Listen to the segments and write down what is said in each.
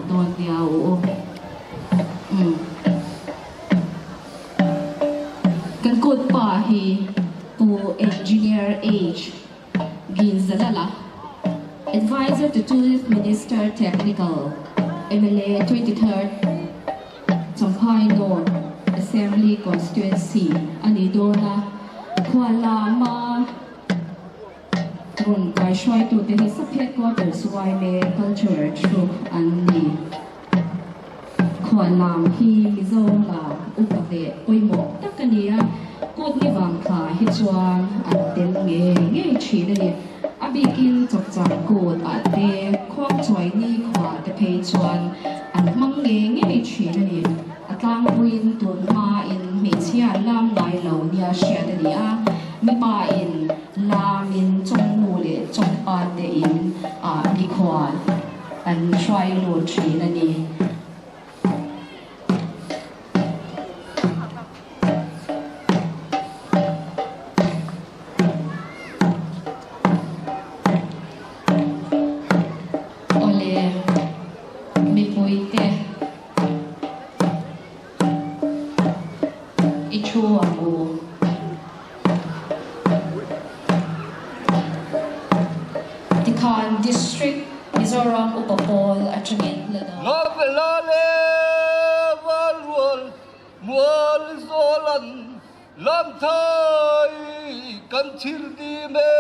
dawn nia u. Umm. Kan kut pa hi Pu Engineer H. Ginzalala, Adviser to Chief Minister Technical, mla 23rd Champhai North Assembly Constituency a ni dawn a, Khualama rawn kaihruaitute hi Sub Headquarters yma Cultural Troupe an ni. Khuallam hi Mizo lam upa leh pawimawh tak a ni a, kut ni vang thla hi chuan an tel ngei ngei thin a ni. A bikin chawpchar kut ah te, khuangchuai ni khua te phei chuan an hmang ngei ngei thin a ni. A tlangpuiin tun hmain hmeichhia lam ngai lo nia hriat a ni a, mipa in lamin chawngnu leh chawngpa te in ah mikhual an hruai lut thin a ni. Awle, mipuite i thu ang u. Tikhan District Mizoram Upa Pawl atangin la dawng. Love la le val rual mual zawl an lam thai kan thil dim e.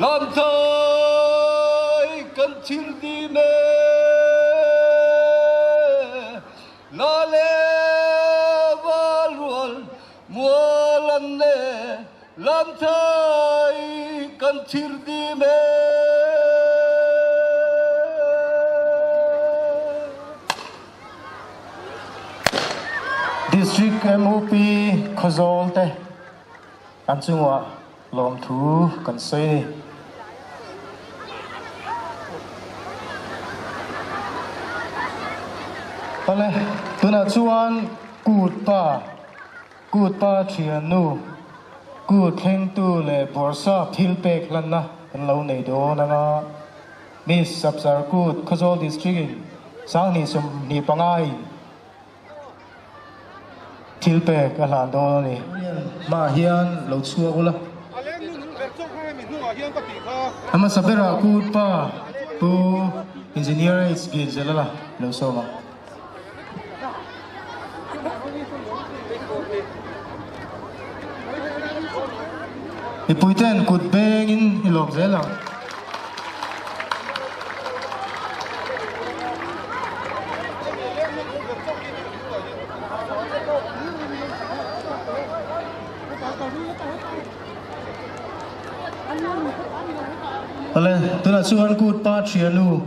Lam thai kan thil dim e. La le val rual mual an le lam thai kan thir dim e. District MOP Khawzawl te an chungah lawmthu kan sawi a ni. Awle, tunah chuan kut pa, kut pa thiannu, kut thlengtu leh bawrhsap thil pek hlanna kan lo nei dawn anga Miss Sapchar Kut Khawzawl District in 2025 in Thil pek a hlan dawn a ni. Hmaah hian lo chhuak ula. A hmasa berah Kut pa Pu Engineer H. Ginzelala lo sawm ang. Mipuiten kut bengin i lawm zel ang. Awle, tunah chuan kut pa thianu.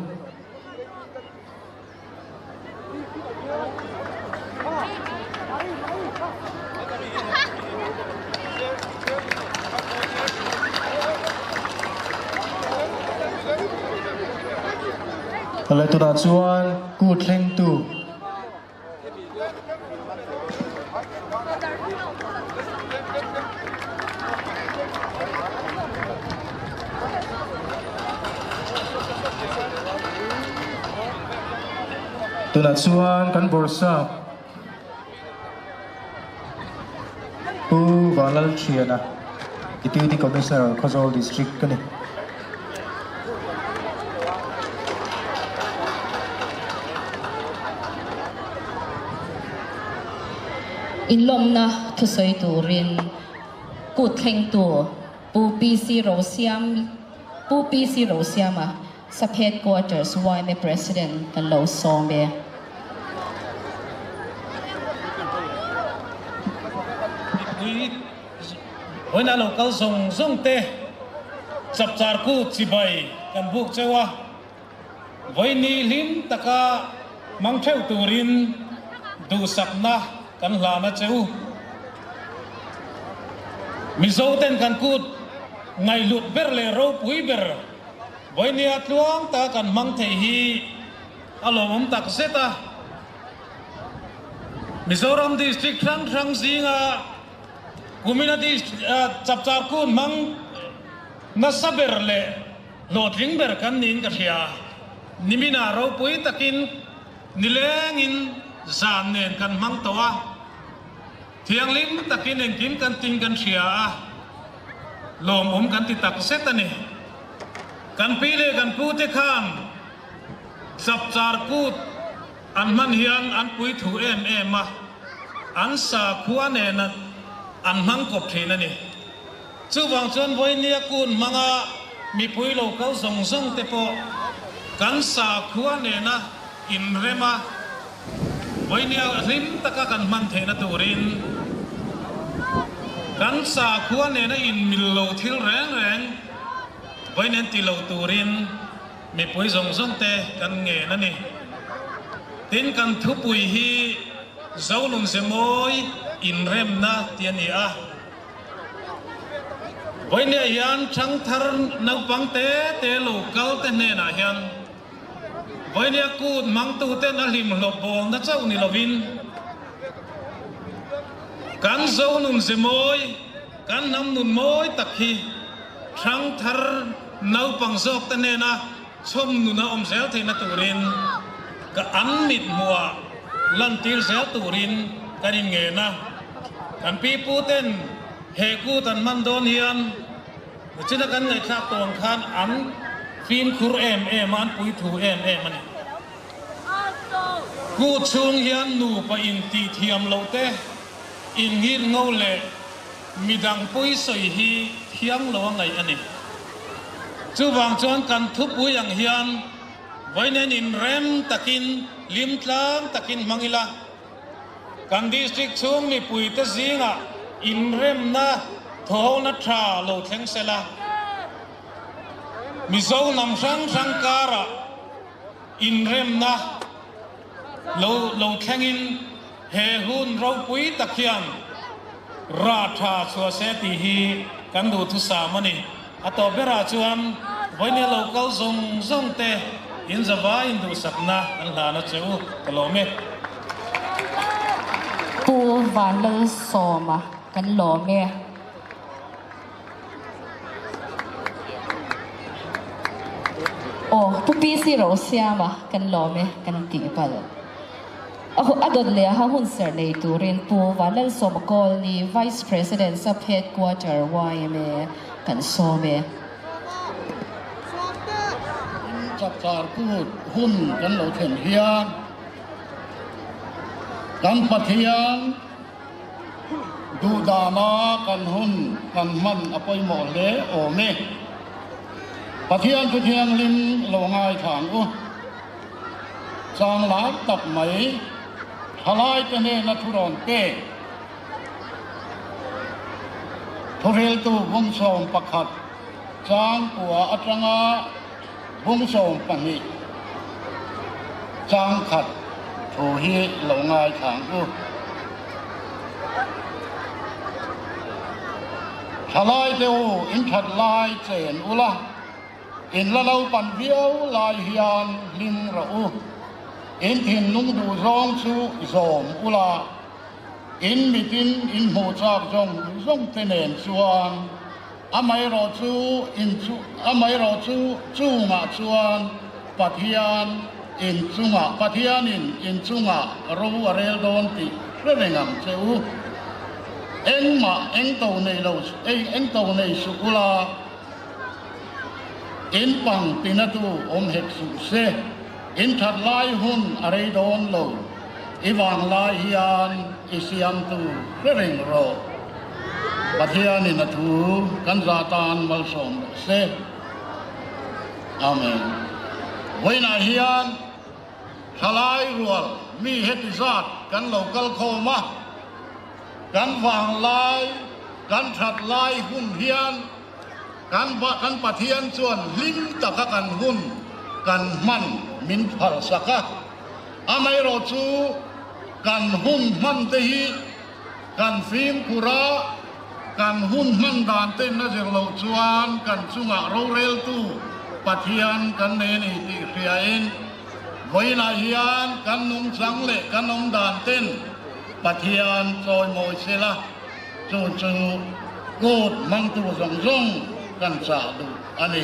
Awle tunah chuan kut thlengtu Tunah chuan kan bawrhsap Pu Vanlalthiana Deputy Commissioner Khawzawl District a ni. Inlawmna thusawi turin kut thlengtu Pu PC Rosiam Pu PC Rosiama Sub Headquarters yma President kan lo sawm e. Mipui Vawiin a lo kal zawng zawng te chapchar ku chibai kan buk cheu a, vawiin ni hlim taka hmang theuh turin duhsakna kan hlan a che u. Mizo ten kan kut ngaihhlut ber leh ropui ber vawiin ni a tluang taka kan hmang thei hi a lawmawm tak zet a. Mizoram District hrang hrang zinga. Kumina Chapchar Kut hmang nasa ber leh hlawhtling ber kan niin ka hria. Niminah ropui takin nilengin zan nen kan hmang tawh a, thianghlim takin engkim kan tin kan hria a, lawmawm kan ti tak zet a ni. Kan pi leh kan pute khan Chapchar Kut an hman hian an pui thu em em a, an sakhua nen an hmang kawp thin a ni. Chuvang chuan Vawinia kun hmanga mipui lo kal zawng zawng te pawh kan sakhua nena inrem a, Vawinia hlim taka kan hman theihna turin kan sakhua nena inmil lo thil reng reng Vawinen ti lo turin mipui zawng zawng te kan ngen a ni. Tin, kan thupui hi Zonunze mawi inremna tih a ni a. Vawinia hian thangthar naupang te te lo kal te hnenah hian Vawinia kut hmangtuten a hlimhlawp bawlna chauh ni lovin kan Zonunze mawi, kan hnam nun mawi tak hi thangthar naupang zawk te hnena chhawm nuna awm zel theihna turin ka an mit hmuhah lantir zel turin kan inngen a. Kan pi pu ten he kut an hman dawn hian nichina kan ngaihthlak tawh ang khan an fimkhur em em a, an puithu em em a ni. Kut chhung hian nupa intih thiam loh te, inngir ngo leh Midang pawi sawi hi thiang lo a ngaih a ni. Chuvang chuan kan thupui ang hian vawiin inrem takin, lim tlang takin hmang ila, kan district chhung mipuite zingah inremna thawhona tha lo thleng sela, Mizo hnam hrang hrang karah inremna lo lo thlengin he hun ropui tak hian rah tha chhuah se tih hi kan duhthusam a ni. A tawp berah chuan vawinia lo kal zawng zawng te in zavai in duhsakna an hlan a che u ka lawm e. Pu Vanlalsawma kan lawm e. Aw, Pu PC Rosiama kan lawm e, kan tih palh. A dawt leh a hun serh nei turin Pu Vanlalsawma Kawlni, Vice President Sub Headquarter yma kan sawm e. In chapchar kut hun kan lo thlen hian kan Pathian, Duhdana kan hun kan hman a pawimawh hle awm e. Pathian Thu Thianghlim lo ngaithla ang u. Chang lai tak mai thalaite hnena thu rawn pek. Thuhriltu bung 11 chang kua atanga bung 12 chang khat thu hi lo ngaithla ang u. Thalai te u, in that lai chen ula, in la naupan viau lai hian hlim rawh u. In thinlung duh zawng chu zawm ula, in mitin in hmuh chak zawng zawng te nen chuan Amaherawh chu in chu amaherawh chu chungah chuan Pathian in chungah Pathianin in chungah ro a rel dawn tih hre reng ang che u. Engmah eng to nei lo ei eng to nei suh ula, in pang tinatu awm hek suh se, in that lai hun a rei dawn lo, i vang lai hian i siamtu hre reng rawh. Pathianin a thu kan za tan malsawm rawh se. Amen. Vawiinah hian thalai rual mi heti zat kan lo kal khawm a, kan vanglai, kan that lai hun hian kan kan Pathian chuan hlim taka kan hun kan hman min phalsak a. Amaherawh chu kan hun hman te hi Kan fimkhur a, kan hun hman dan ten a zir loh chuan kan chungah roreltu Pathian kan nei a ni tih hriain vawiinah hian kan nungchang leh kan awm dan ten Pathian chawimawi sela. Chu chu kut hmangtu zawng zawng kan chah duh a ni.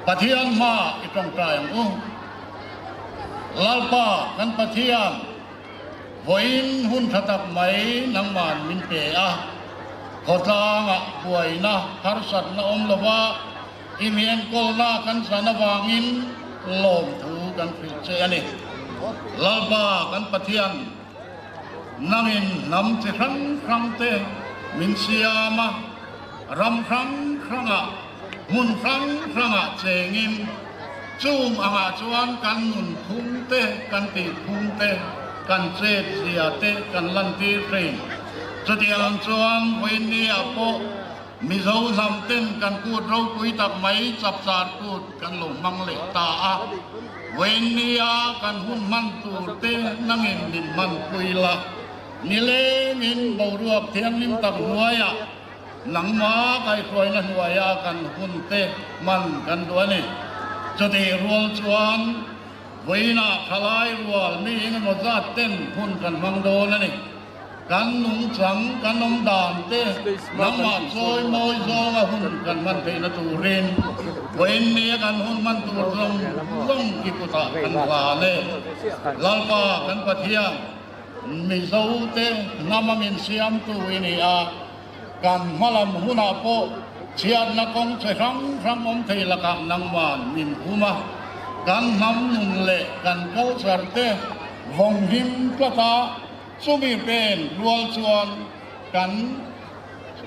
Pathian hma i tawngtai ang u. Lalpa kan Pathian, vawiin hun tha tak mai nangman min pe a, khawtlangah buaina harsatna awm lova i mi enkawlna kan zan avangin lawmthu kan hrilh che a ni. Lalpa kan Pathian, Nangin hnam chi hrang hrang te min siam a, ram hrang hrangah, hmun hrang hrangah chengin chung angah chuan kan nun phung te, kan tih phung te, kan chet zia te kan lantir thin. Chutiang chuan vawiinniah pawh Mizo hnam ten kan kut ropui tak mai chapchar kut kan lo hmang leh ta a, vawiinnia kan hun hman tur te nangin min hman pui la, nilengin boruak thianghlim tak hnuaiah nangma kaihhruaina hnuaia kan hun te hman kan duh a ni. Chutih rual chuan vawiinah thalai rual mi engemaw zat ten hun kan hmang dawn a ni. Kan nungchang, kan awm dan te nangmah chawi mawi zawnga hun kan hman theihna turin vawiin nia kan hun hman tur zawng zawng i kutah kan hlan e. Lalpa kan Pathian, Mizo te hnama min siamtu i ni a, kan hmalam hunah pawh chhiatna kawng che hrang hrang awm thei lakah nangman min hum a, kan hnam nun leh kan culture te vawng him tlat a, Chumi pen rual chuan kan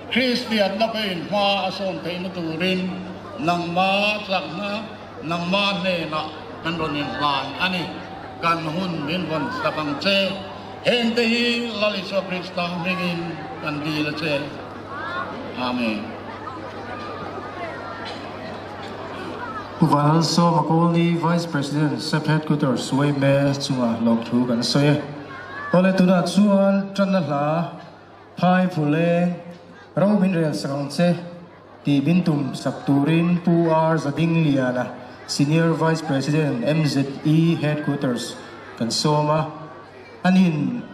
Kristianna pawhin hma a sawn theihna turin nangma chakna, nangma hnenah kan rawn inhlan a ni. Kan hun min rawn sak ang che. Hengte hi Lal Isua Krista hmingin kan dil a che. Amen. Pu Vanlalsawma Kawlni Vice President SEP Headquarters Suaime chungah lawmthu kan sawi e. Awle tunah chuan tanna hla phai phuleng ro min rel sak ang che tih min tum sak turin Pu R Zadingliana Senior Vice President MZE Headquarters kan sawm a, anin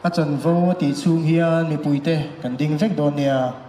a chanvo a tih chhung hian mipuite kan ding vek dawn nia.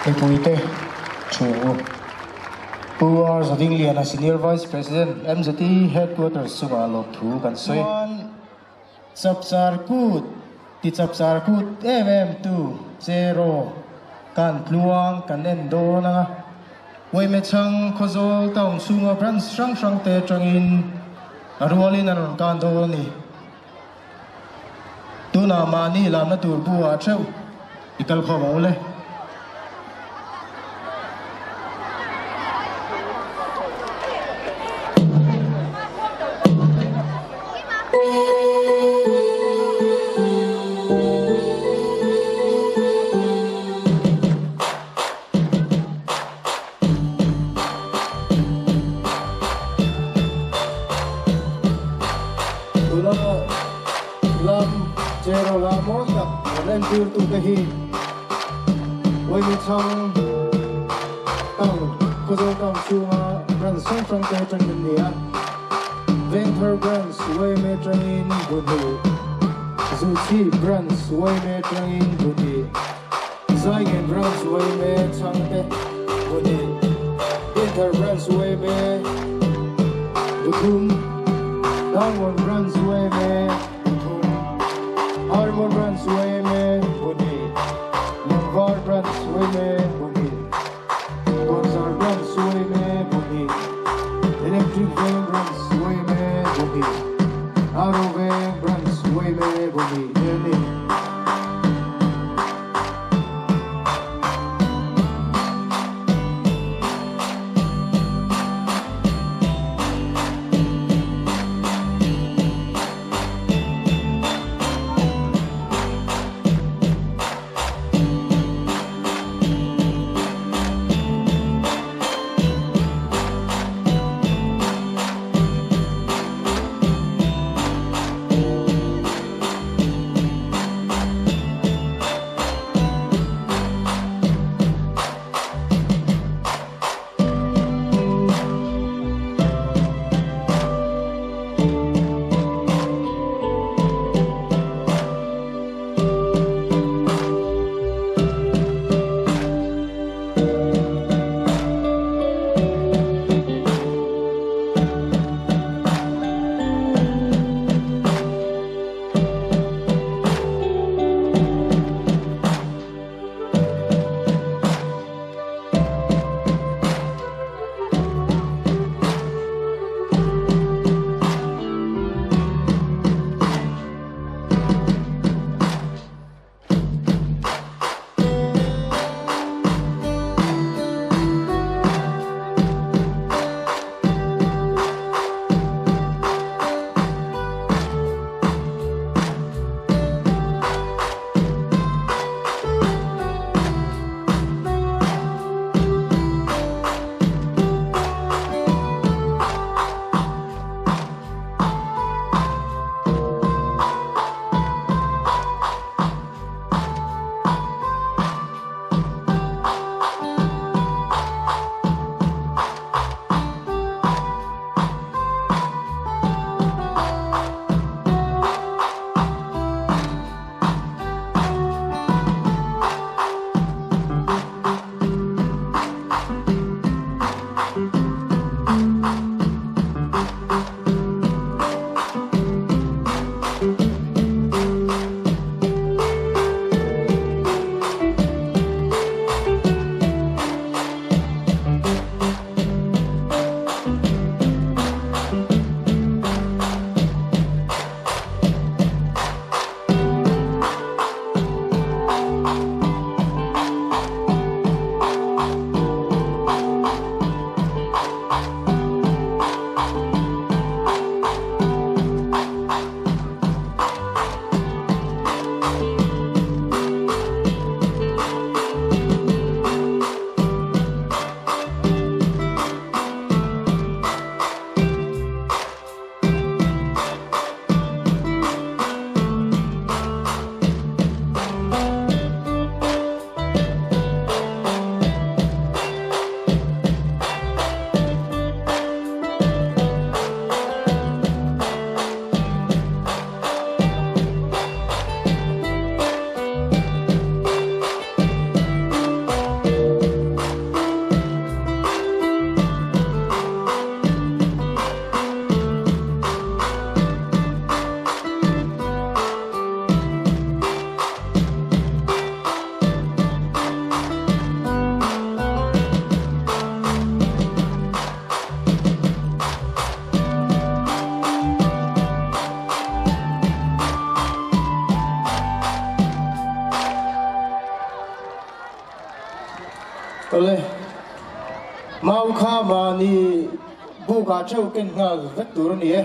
Mipuite thu Pu R Zadingliana Senior Vice President MZE Headquarters chungah lawmthu kan sawi. Chuan Chapchar Kut ti Chapchar Kut em em tu Cheraw kan tluang kan en dawn anga Uaimechhang Khawzawl town chhunga branch hrang hrang te atangin a rualin an rawn kan dawn a ni. Tunah mahni lamna tur bu ah theuh i kal khawm ang u le. Tuna lam cheraw lah mawi tak rawn entirtute hi Uaimichhang town Khawzawl town chhunga branch hrang hrang te atangin an ni a, Vengthar branch Uaime atangin Bunhnih, Zuchhi branch Uaime atangin Bunhnih. Zaingen Branch Uaime Chhangte Buni Dinthar Branch Uaime Buthum Darngawn Branch Uaime Buthum Armon Branch Uaime Buni Lungvar Branch Uaime Buni Tawnzar Branch Uaime Buni Electric Veng Branch Uaime Buni Aro Veng Branch Uaime Buni te an ni. Awle, mau kha mahni bukah theuh ken nghal vek tur a ni e.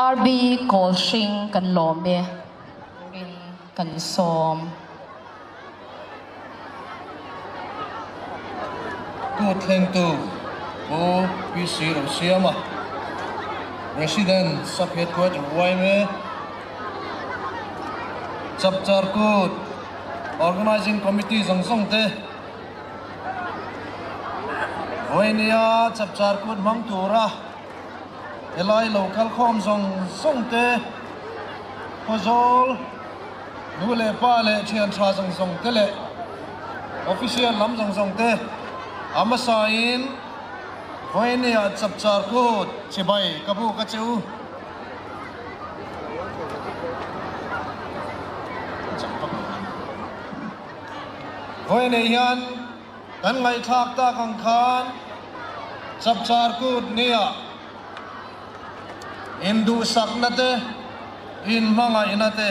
RB Kawlhring kan lawm e turin kan sawm. Tu thlengtu Pu PC Rosiama, President Sub Headquarter yma, Chapchar Kut Organizing Committee zawng zawng te, Vawinia Chapchar Kut hmang tura helai lo kal khawm zawng zawng te, Khawzawl nu leh pa leh thian tha zawng zawng te leh official lam zawng zawng te a hmasain Vawinia Chapchar Kut chibai ka buk a che u. Vawi nei hian kan ngaihthlak tak ang khan Chapchar Kut nia. Induhsakna te, inhmangaihna te,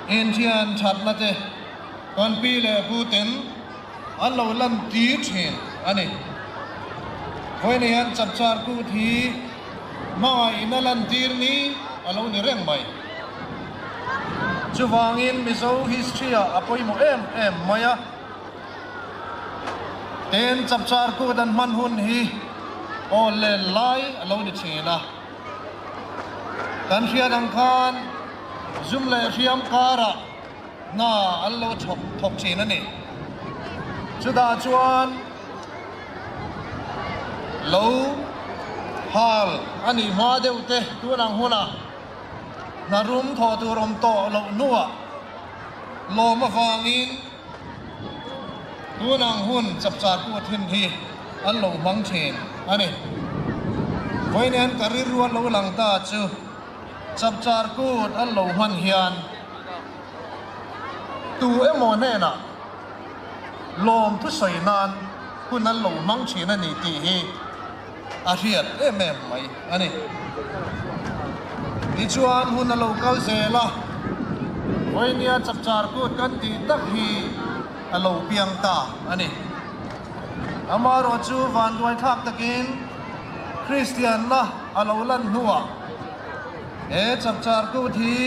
inthian thatna te kan pi leh pu ten an lo lan tir thin a ni. Vawiin hian Chapchar Kut hi hmangaihna lan tir ni a lo ni reng mai. Chuvangin Mizo history ah a pawimawh em em mai a. Tin, Chapchar Kut an hman hun hi aw len lai a lo ni thin a. Kan hriat ang khan zum leh hriam karah hna an lo chhawk thawk thin a ni. Chutah chuan lo hal a nih hma deuh te tun ang hunah hna rum thawh tur awm tawh loh hnuah lawm avangin Tun ang hun chapchar pawh thin hi an lo hmang thin a ni. Vawiin ka rilru a lo lang ta chu chapchar kut an lo hman hian tu emaw hnenah lawm thusawi nan hun an lo hmang thin a ni tih hi a hriat em em mai a ni. Tichuan hun a lo kal zel a, Vawinia chapchar kut kan tih tak hi a lo piang ta a ni. Amaherawh chu vanduai thlak takin Kristianna a lo lan hnuah he chapchar kut hi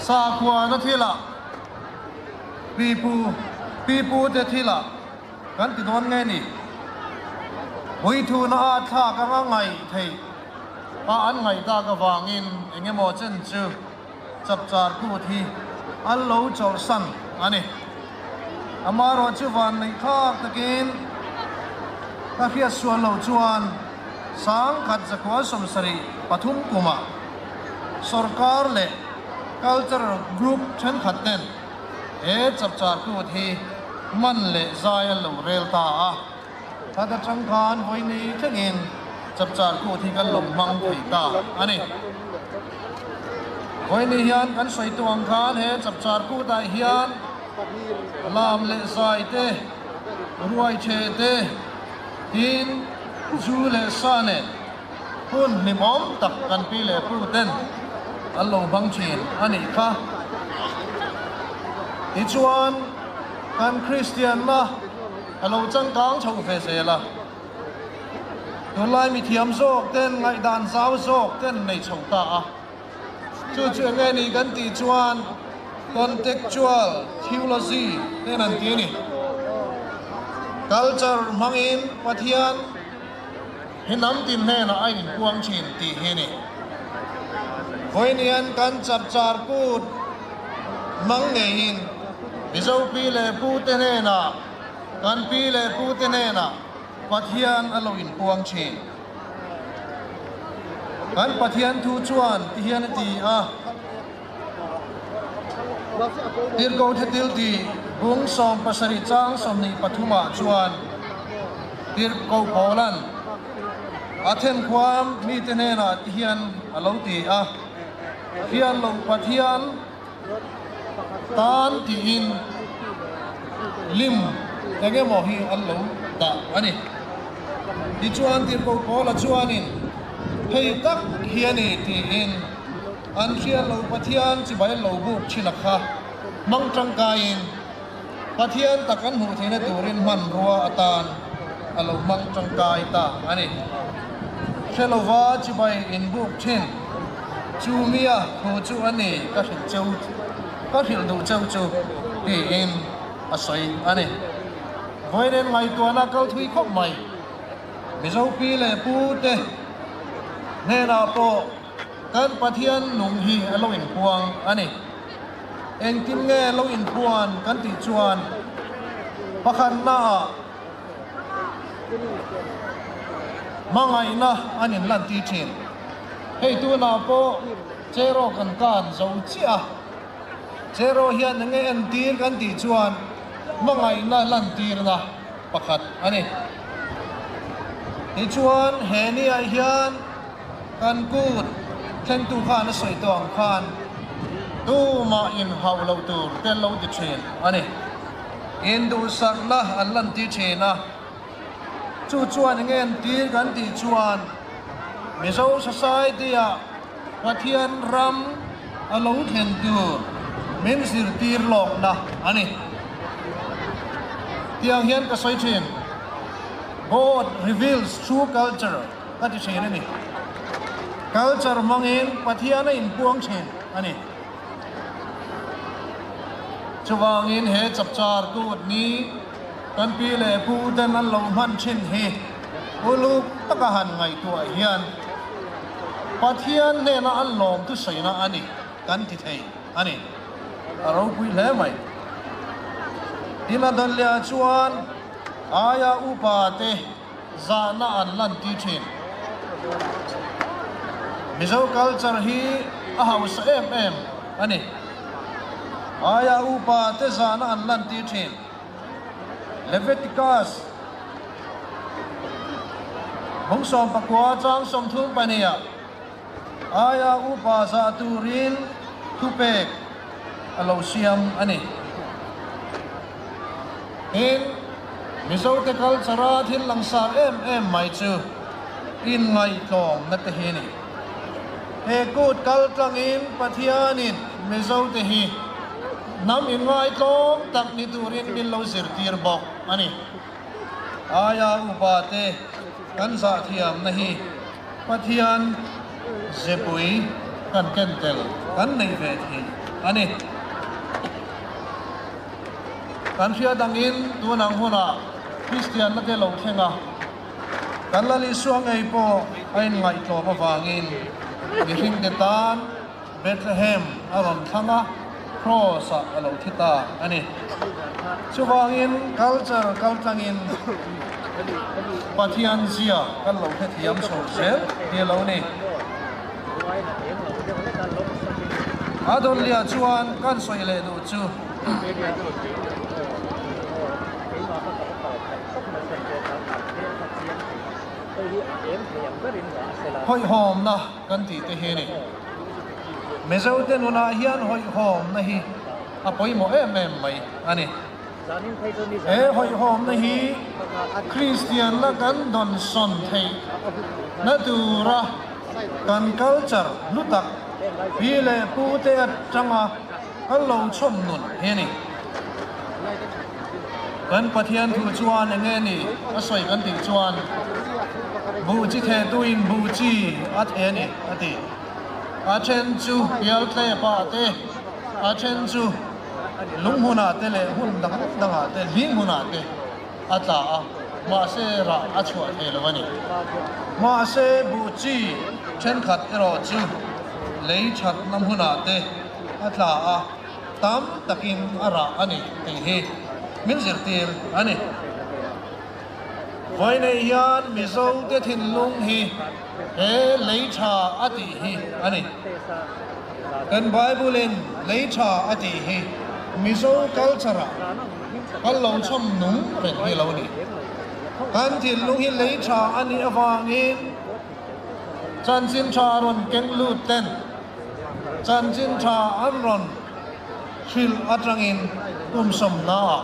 sakhuana thilah pipu pipute thilah Kan ti dawn nge ni? Puithuna a thlak anga ngaih theih a an ngaih tak avangin eng emaw chen chu chapchar kut hi an lo chawlhsan a ni. Amaherawh chu van neih thlak takin ka hriat sual lo chuan 1973 kumah sorkar leh cultural group thenkhat ten He chapchar kut hi man leh zai an lo rel ta a, khat atang khan vawiini thlengin chapchar kut hi kan lo hmang thei ta a ni. Vawiini hian kan sawi tu ang khan he chapchar kutah hian lam leh zai te, ruai the te, tin zu leh sa nen hun hlimawm tak kan pi leh pu ten an lo hmang thin a nih kha. Tichuan, kan Kristianna a lo changkang chho ve zel a, tunlai mithiam zawk ten ngaihdan zau zawk ten nei chho ta a. Chu chu eng nge ni kan tih chuan contextual theology ten an ti a ni. Culture hmangin Pathian Hi hnam tin hnenah a inpuang thin tih hi a ni. Vawiinian kan chapchar kut hmang ngeiin Mizo pi leh pute hnenah, kan pi leh pute hnenah Pathian a lo inpuang thin. Kan Pathian thu chuan ti hian a ti a, Tirhkoh Thetil tih bung 17 chang 23 ah chuan Tirhkoh Paula'n a thenkhuam mite hnenah ti hian a lo ti a, Hriat loh Pathian tan tiin lim eng emaw hi an lo dah a ni. Tichuan Tirhkoh Paula chuanin hei tak hi a ni tiin An hriat loh Pathian chibai lo buk thin a kha hmang tangkaiin Pathian tak an hmuh theihna turin hmanrua atan a lo hmang tangkai ta a ni. Hre lova chibai inbuk thin chu mia thu chu a ni ka hrilh cheu ka hrilh duh cheu chu tiin a sawi a ni. Vawiin ngaihtuahna kal thui khawp mai. Mizo pi leh pu te hnenah pawh Kan Pathian nung hi a lo inpuang a ni. Engtin nge lo inpuan kan tih chuan pakhatnaah hmangaihna an inlantir thin. Hei tunah pawh Cheraw kan kan zo chiah a, Cheraw hian enge entir kan tih chuan hmangaihna lantirna pakhat a ni. Tichuan he niah hian Kan kut thlengtu khan a sawi tawh ang khan tumah inhauh loh tur te an lo ti thin a ni. Induhsakna an lantir thin a. Chu chuan eng entir kan tih chuan Mizo Society-ah Pathian ram a lo thlen tur min zirtir lawkna a ni. Tiang hian ka sawi thin, God reveals true culture ka ti thin a ni. Culture hmangin Pathian a inpuang thin a ni. Chuvangin he chapchar tut ni kan pi leh pu ten an lo hman thin hi uluk taka han ngaihtuah hian Pathian hnena an lawm thusawiina a ni kan ti thei a ni. A ropui hle mai. Tin a Danliah chuan aia upa te zahna an lan ti thin. Mizo culture hi a hausa em em a ni. Aia upa te zahna an lan ti thin. Leviticus Hmungsawm pakua chang 32 ah aia upa zah turin thupek a lo siam a ni. Tin, Mizote culture-a thil langsar em em mai chu inngaihtlawmna te hi a ni. He kut kal tlangin Pathianin Mizote hi hnam inngaitlawm tak ni turin min lo zirtir bawk a ni. Aia upate kan zahthiamna hi Pathian zepui kan ken tel kan nei ve thei a ni. Kan hriat angin tun ang hunah Kristianna te lo thleng a, kan Lal Isua ngei pawh a inngaihtlawm avangin mihringte tan Bethlehem a rawn thlang a, Kraws-ah a lo thi ta a ni. Chuvangin culture kaltlangin Pathian zia kan lo hrethiam chho zel hi a lo ni. A dawnliah chuan kan sawi leh duh chu. Hawihhawmna kan tih te hi a ni. Mizote nunah hian hawihhawmna hi a pawimawh em em mai a ni. He hawihhawmna hi Kristianna kan dawnsawn theih na tura kan culture hlu tak pi leh pute atanga kan lo chhawm nun hi a ni. Kan Pathian thu chuan eng nge ni a sawi kan tih chuan buh chi theh tuin buh chi a theh a ni a ti. A then chu pialtlep ah te, a then chu lung hmunah te leh hun dang dangah te, hling hmunah te a tla a, mahse rah a chhuah thei lo a ni. Mahse buh chi thenkhat erawh chu lei thatna hmunah te a tla a. Tam takin a rah a ni tih hi min zirtir a ni. Vawiinei hian Mizote thinlung hi he lei tha a tih hi a ni. Kan Bible-in lei tha a tih hi Mizo culture-ah kan lo chhawm nung reng hi lo ni. Kan thinlung hi lei tha a nih avangin chanchin tha rawn keng lut ten Chanchin tha an rawn hrilh atangin kum sawmnaah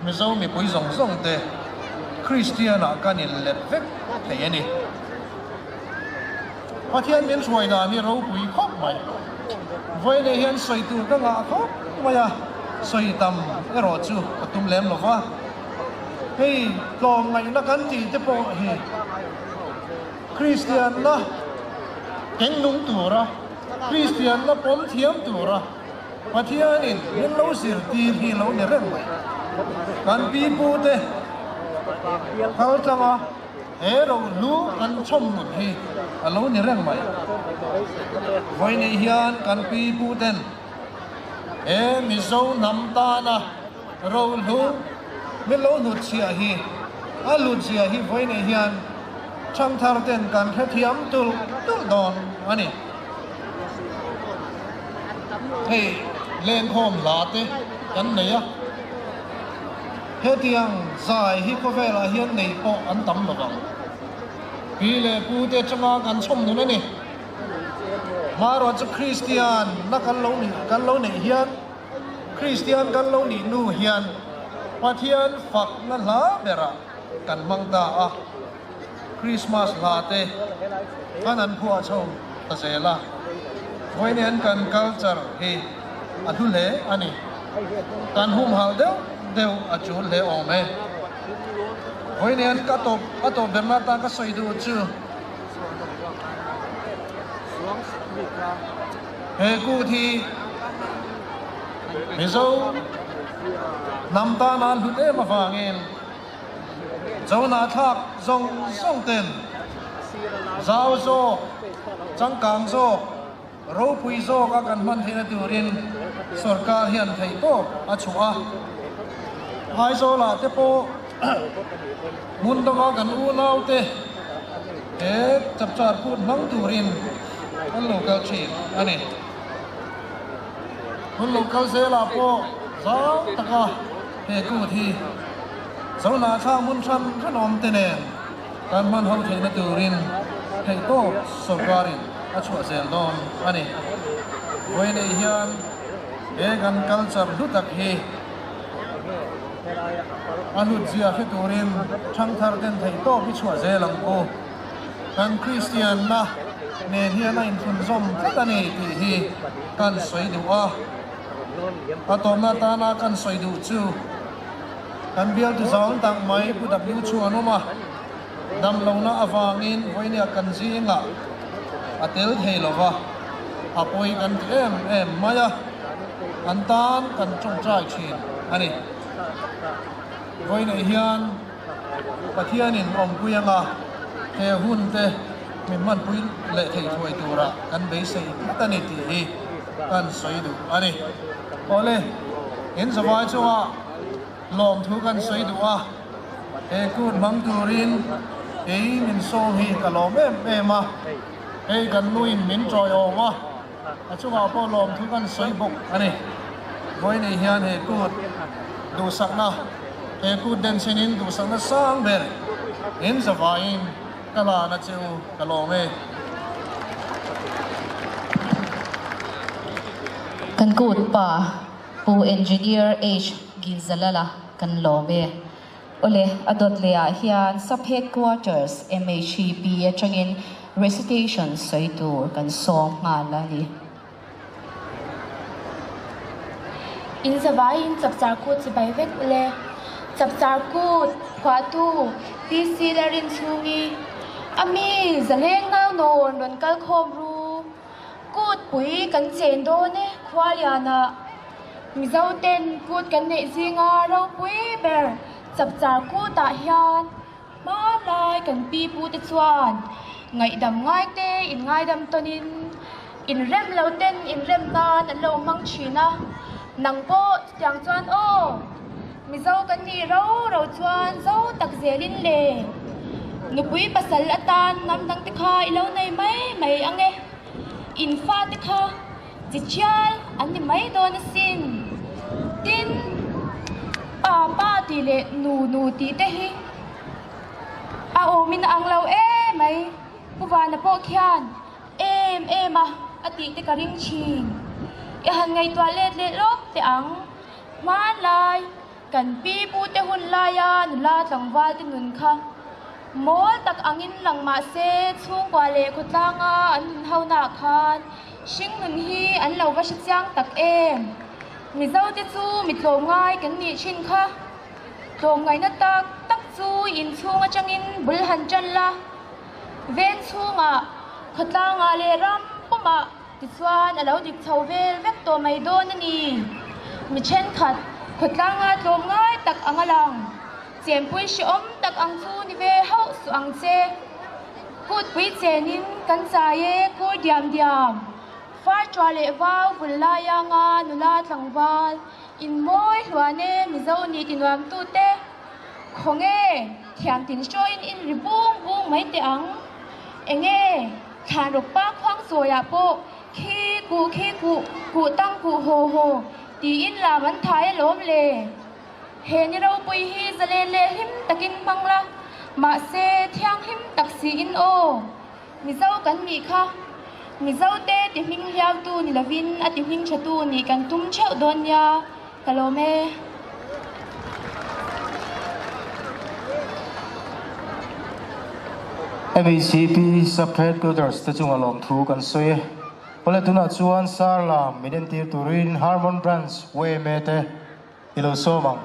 Mizo mipui zawng zawng te Kristian-ah kan inlet vek thei a ni. Pathian min hruai dan hi ropui khawp mai. Vawiinah hian sawi tur ka ngah khawp mai a, sawi tam erawh chu ka tum lem lo va. Hei tlawmngaihna kan tih te pawh hi Kristianna keng nung tura, Kristianna pawm thiam tura Pathianin min lo zirtir hi lo ni reng mai. Kan pi pute kal tlanga he rohlu kan chhawm nun hi a lo ni reng mai. Vawiinei hian kan pi puten he Mizo hnam tana Rohlu min lo hnutchhiah hi a lutzia hi vawiinei hian thangthar ten kan hrethiam tulh tulh dawn a ni. Hei lenkhawm hla te kan nei a, hetiang zai hi khawvelah hian nei pawh an tam lo vang. Pi leh pu te atanga kan chhawm nun a ni. Hmaruat chu Kristian na kan lo nih kan lo neih hian Kristian kan lo nih nu hian Pathian fakna hla berah. kan hmang ta a, Krismas hla te khan an phuah chho ta zel a, vawiin kan culture hi a hlu hle a ni. Kan humhalh deuh deuh a tul hle awm e. Vawiin ka tawp a tawp berna atan ka sawi duh chu he kut hi Mizo hnam tana hlut em avangin Zohnahthlak zawng zawng ten zau zawk, changkang zawk, ropui zawk a kan hman theihna turin sorkar hian theih tawp a chhuah a. Aizawlah te pawh hmun danga kan unaute he chapchar phut hmang turin an lo kal thin a ni. Hun lo kal zelah pawh zau taka he kut hi Zohnahthlak hmun hran hran awm te nen kan hman ho theihna turin theihtawp sorkarin a chhuah zel dawn a ni. Vawiinei hian he kan culture hlu tak hi a hlut zia hre turin thangthar ten theihtawp hi chhuah zel ang u. Kan Kristianna nen hian a inthlunzawm tlat a ni tih hi kan sawi duh a. A tawpna atana kan sawi duh chu kan bialtu zang tak mai Pu W chu an awm a, damlohna avangin vawinia kan zingah a tel thei lo va, a pawi kan ti em em mai a, an tan kan tawngtai thin a ni. Vawiinah hian Pathianin awmpui anga he hun te min hmanpui leh thei thuai tura kan beisei tlat a ni tih hi kan sawi duh a ni. Awle, in zavai chunga lawmthu kan sawi duh a, he kut hmang turin kei min sawm hi ka lawm em em a, hei kan nuin min tawiawm a, A chungah pawh lawmthu kan sawi bawk a ni. Vawiinei hian he kut duhsakna, he kut denchhenin duhsakna sang ber in zavaiin ka lan a che u, ka lawm e. Kan kut pa Pu Engineer H Ginzalala kan lawm e. Awle, a dawt leh ah hian Sub Headquarters MHEP atangin recitation sawi tur kan sawm nghal a ni. In zavaiin Chapchar Kut chibai vek ule. Chapchar Kut phuahtu PC Larinchhungi, A mi zaleng nau nawn rawn kal khawm ru. Kut pui kan chen dawn e Khualianah. Mizo ten kut kan neih zinga ropui ber Chapchar kutah hian hmanlai kan pi pu te chuan ngaihdam ngai te in ngaidam tawnin inrem lo ten inrem nan an lo hmang thin a, nang pawh chutiang chuan aw Mizo kan nih ro ro chuan zo tak zelin le nupui pasal atan hnam dang te kha i lo nei mai mai ang e, in fate kha Chi chial an ni mai dawn asin. Tin, pa pa tih leh nu nu tih te hi a awmin a ang lo em mai. Pu Vana pawh khian em em a a tih te ka ring thin. I han ngaihtuah let leh lawk teh ang. Hmanlai kan pi pu te hun laia nula tlangval te nun kha mawl tak angin lang mah se chhungkua leh khawtlanga an nun ho nah khan hringnun hi an lo va hre chiang tak em. Mizo te chu mi tlawmngai kan nih thin kha. Tlawmngaihna tak tak chu inchhung atangin bul han tan la, veng chhungah, khawtlangah leh ram pumah Tichuan, a lo dik chho vel vek tawh mai dawn a ni. Mi thenkhat, khawtlanga tlawm ngai tak ang a lang. Chenpui hrehawm tak ang chu ni ve hauh suh ang che. Kutpui chenin kan chai e kur diam diam. Far ṭua leh vau vul laia nga nula tlangval in mawi hluan e Mizo ni ti nuam tute. Khawnge, thiam tin hruaiin in ri bung bung mai teh ang. Enge? Thlan rawk pa khuang chawiah pawh khi kuh khi kuh, kuh tang kuh haw haw tiin lam an thai alawm le. He ni ropui hi zalen leh hlim takin hmang la, mahse thianghlim tak siin aw. Mizo kan nih kha. Mizo te ti hming hliautu ni lovin a ti hming thatu nih kan tum theuh dawn nia, ka lawm e. MHCP Sub-Headquarters te chunga lawmthu kan sawi e. Awle tunah chuan Sarlam min entir turin Harmon Branch yma te i lo sawm ang.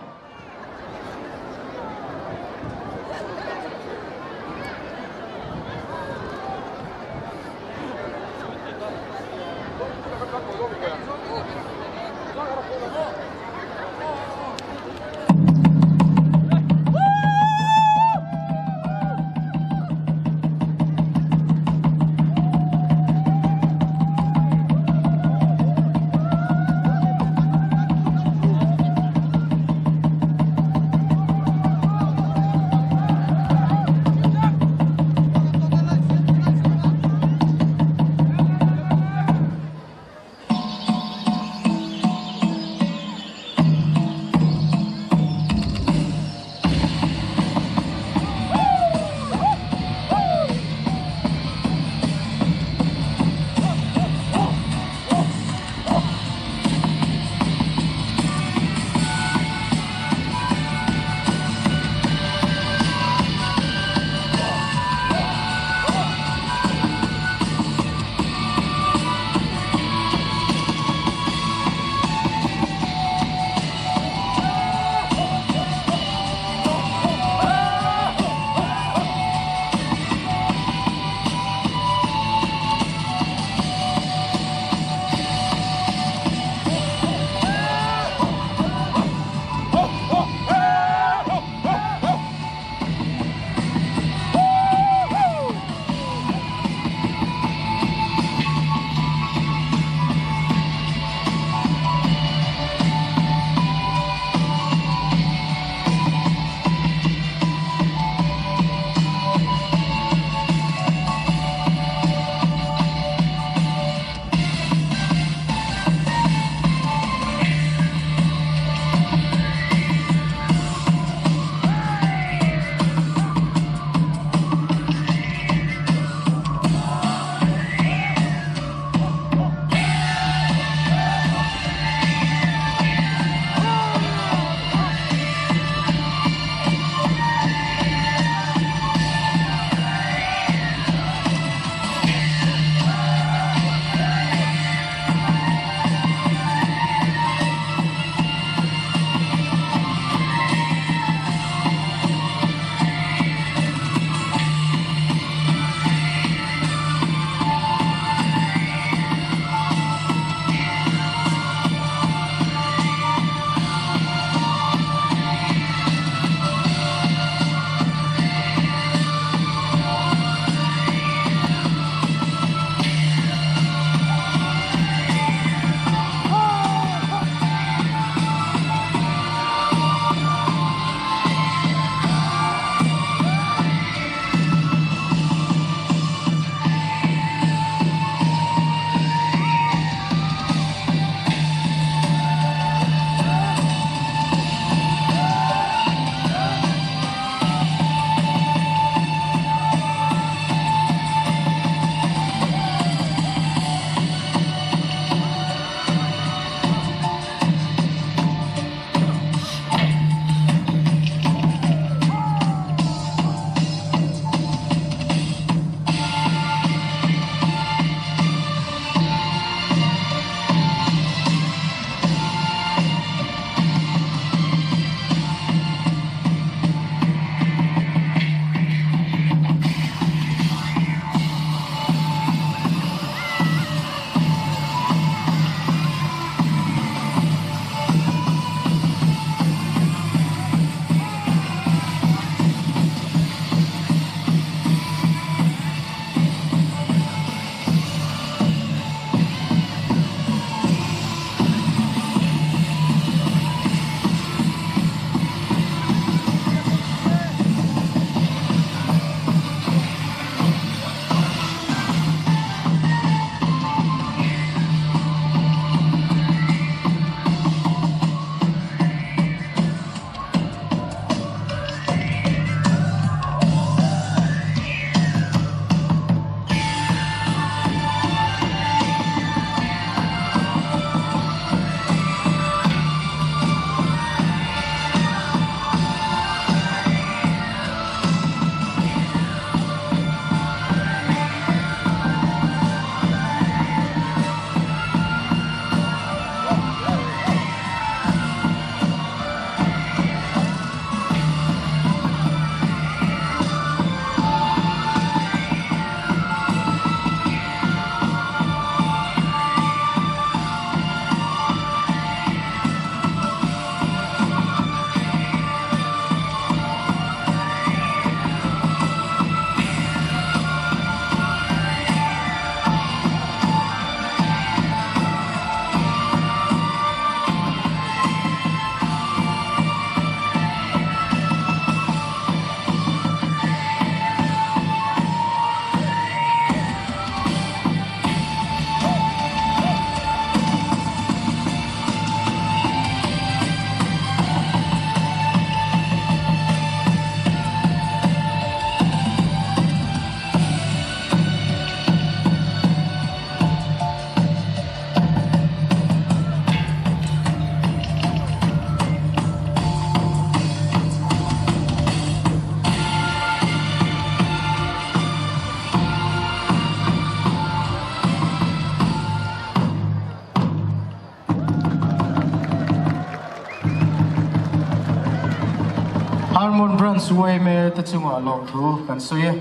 Armon Branch yma te chungah lawmthu kan sawi e.